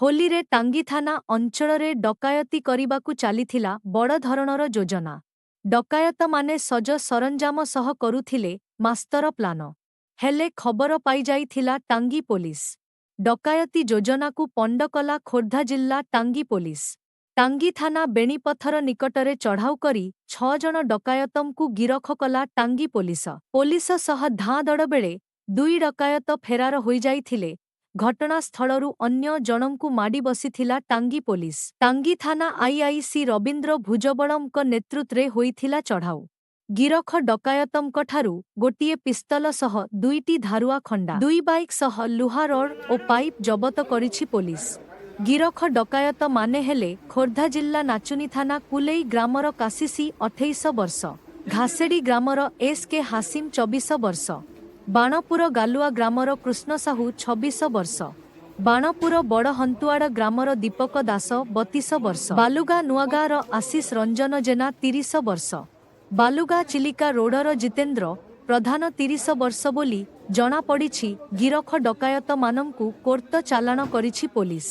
ହୋଲିରେ ଟାଙ୍ଗୀ ଥାନା ଅଞ୍ଚଳରେ ଡକାୟତି କରିବାକୁ ଚାଲିଥିଲା ବଡ଼ ଧରଣର ଯୋଜନା। ଡକାୟତମାନେ ସଜ ସରଞ୍ଜାମ ସହ କରୁଥିଲେ ମାଷ୍ଟର ପ୍ଲାନ। ହେଲେ ଖବର ପାଇଯାଇଥିଲା ଟାଙ୍ଗୀ ପୋଲିସ। ଡକାୟତି ଯୋଜନାକୁ ପଣ୍ଡ କଲା ଖୋର୍ଦ୍ଧା ଜିଲ୍ଲା ଟାଙ୍ଗୀ ପୋଲିସ। ଟାଙ୍ଗୀ ଥାନା ବେଣୀପଥର ନିକଟରେ ଚଢ଼ାଉ କରି 6 ଜଣ ଡକାୟତଙ୍କୁ ଗିରଫ କଲା ଟାଙ୍ଗୀ ପୋଲିସ। ପୋଲିସ ସହ ଧାଁ ଦଡ଼ ବେଳେ ଦୁଇ ଡକାୟତ ଫେରାର ହୋଇଯାଇଥିଲେ। ଘଟଣାସ୍ଥଳରୁ ଅନ୍ୟ ଜଣଙ୍କୁ ମାଡ଼ି ବସିଥିଲା ଟାଙ୍ଗୀ ପୋଲିସ। ଟାଙ୍ଗୀ ଥାନା ଆଇଆଇସି ରବୀନ୍ଦ୍ର ଭୁଜବଳଙ୍କ ନେତୃତ୍ୱରେ ହୋଇଥିଲା ଚଢ଼ାଉ। ଗିରଫ ଡକାୟତଙ୍କଠାରୁ ଗୋଟିଏ ପିସ୍ତଲ ସହ ଦୁଇଟି ଧାରୁଆ ଖଣ୍ଡା, ଦୁଇ ବାଇକ୍ ସହ ଲୁହା ରଡ୍ ଓ ପାଇପ୍ ଜବତ କରିଛି ପୋଲିସ। ଗିରଫ ଡକାୟତ ମାନେ ହେଲେ ଖୋର୍ଦ୍ଧା ଜିଲ୍ଲା ନାଚୁନି ଥାନା କୁଲେଇ ଗ୍ରାମର କାଶିସି 28 ବର୍ଷ, ଘାସେଡ଼ି ଗ୍ରାମର ଏସ୍ କେ ହାସିମ 24 ବର୍ଷ, ବାଣପୁର ଗାଲୁଆ ଗ୍ରାମର କୃଷ୍ଣ ସାହୁ 26 ବର୍ଷ, ବାଣପୁର ବଡ଼ ହନ୍ତୁଆଡ଼ ଗ୍ରାମର ଦୀପକ ଦାସ 32 ବର୍ଷ, ବାଲୁଗାଁ ନୂଆଗାଁର ଆଶିଷ ରଞ୍ଜନ ଜେନା 30 ବର୍ଷ, ବାଲୁଗାଁ ଚିଲିକା ରୋଡର ଜିତେନ୍ଦ୍ର ପ୍ରଧାନ 30 ବର୍ଷ ବୋଲି ଜଣାପଡ଼ିଛି। ଗିରଫ ଡକାୟତମାନଙ୍କୁ କୋର୍ଟ ଚାଲାଣ କରିଛି ପୋଲିସ।